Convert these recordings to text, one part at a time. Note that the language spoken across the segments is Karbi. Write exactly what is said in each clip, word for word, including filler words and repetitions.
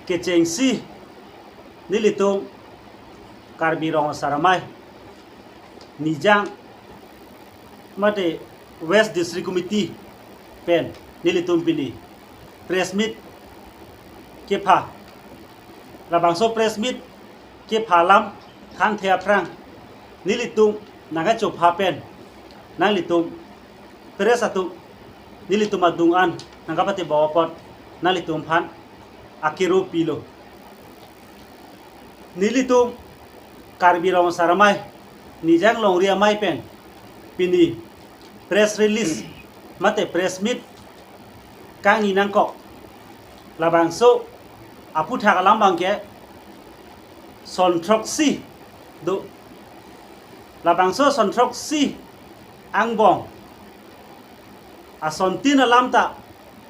Kechengsi nelitum Karbi Rong Asar Amei Nijang mate West District Committee pen nelitum pini press meet kepha. Labangso press meet kepha alam thanthe aphrang nelitum nangkachopha pen nanglitum press atum nelitum adung an nangkapatebok apot nanglitum aphan akero pilo. Nelitum Karbi Rong Asar Amei Nijang Longri Amei pen pini press release mate press meet kangni nangkok. Labangso aphuthak alam abangke son throksi do. Labangso son throksi angbong asontin alam ta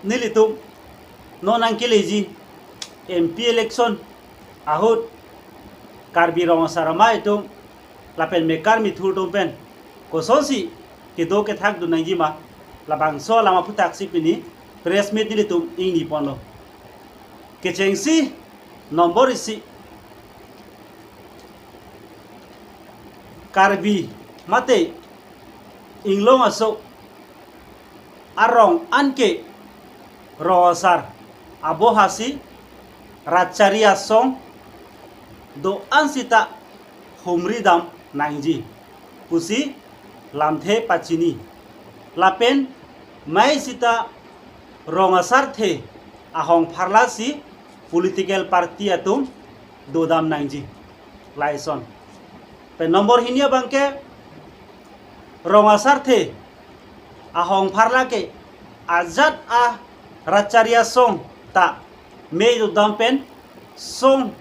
nelitum non nangkeleji M P election ahut Karbi Rong Asar Amei atum lapen mekar mithur atum pen kosonsi kedo kethak dun nangjima, labangso alam aphuthaksi pini press meet nelitum ingni ponlo. Kechengsi number isi, Karbi mate inglong aso arong anke Rong Asar abohasi Ratchari asong do-an sita humri dam nangji pusi lamthe pachini. Lapen mai sita Rong Asar the ahong pharlasi political party atum dodam nangji. Lason. Pen number hini abangke Rong Asar the ahong pharla ke ajat a Ratchari asong ta mei dodam pen song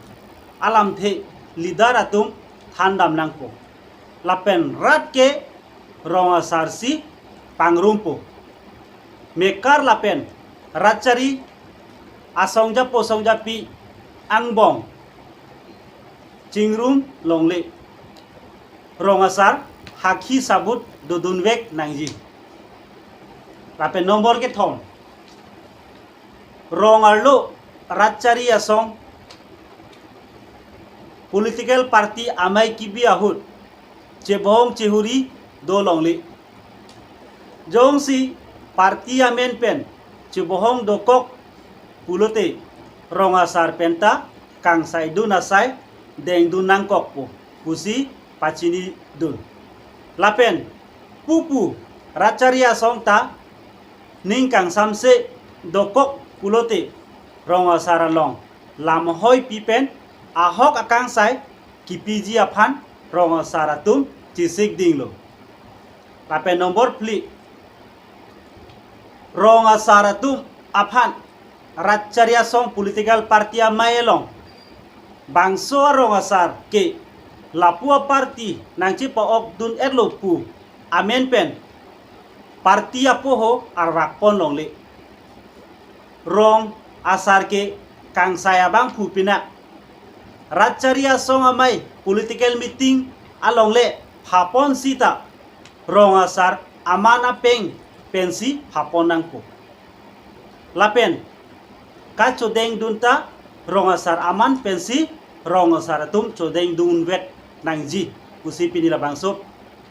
alamthe leader atum thandam nangpo. Lapen rat ke Rong Asar si pangrumpo. Mekar lapen Ratchari asong japo song japi angbong chingrum longle. Rong Asar hakhi sabut dodunvek nangji. Lapen number kethom, rong arlo Ratchari asong political party amei kebi ahut chebohong chehuri do longle. Jongsi party amen pen chebohong dokok pulote Rong Asar penta kangsai dun asai dengdun nangkokpo pusi pachini dun. Lapen pupu Ratchari asong ta ning kangsamse dokok pulote Rong Asar along lamhoi pi pen ahok akangsai kipiji aphan Rong Asar atum chesik dinglo. Lapen number phli, Rong Asar atum aphan Ratchari asong political party amei along bangso Rong Asar ke lapu aparty nangchepa-ok dun-etlo pu amen pen party apoho arvakpon longle. Rong Asar ke kangsai abangphu pina Ratchari asong amei political meeting alongle phapon sita Rong Asar aman apeng pensi phapon nangpo. Lapen kachodeng dun ta Rong Asar aman pensi Rong Asar atum chodeng dunvet nangji pusi pini labangso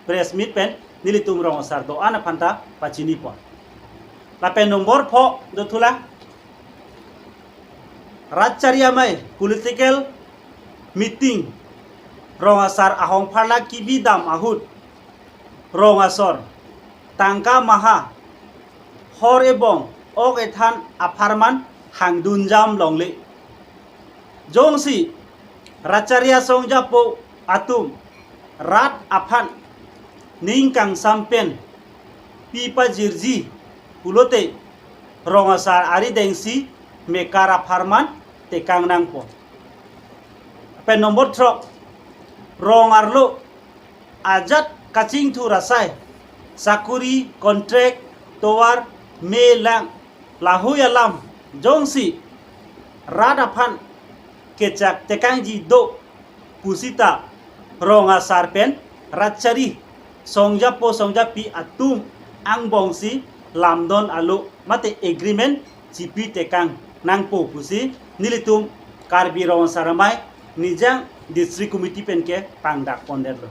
press meet pen nelitum Rong Asar do-an aphan ta pachini pon. Lapen number pho do thulang, Ratchari amei political meeting Rong Asar ahong pharla kebi dam ahut Rong Asar tangka maha hor ebong ok ethan apharman hangdunjam longle. Jongsi Ratchari asong japo atum rat aphan ning kangsam pen pi pajirji pulote Rong Asar arideng si mekar apharman tekang nangpo. Pen number throk, rong arlo ajat kachingthur asai sakuri, contract, tovar, me lang, lahui alam jongsi rat aphan kechak tekangji do pusita Rong Asar pen Ratchari songjapo songjapi atum angbongsi lamdon alo mate agreement chipi tekang nangpo pusi nelitum Karbi Rong Asar Amei Nijang District Committee pen ke pangdak pondetlo.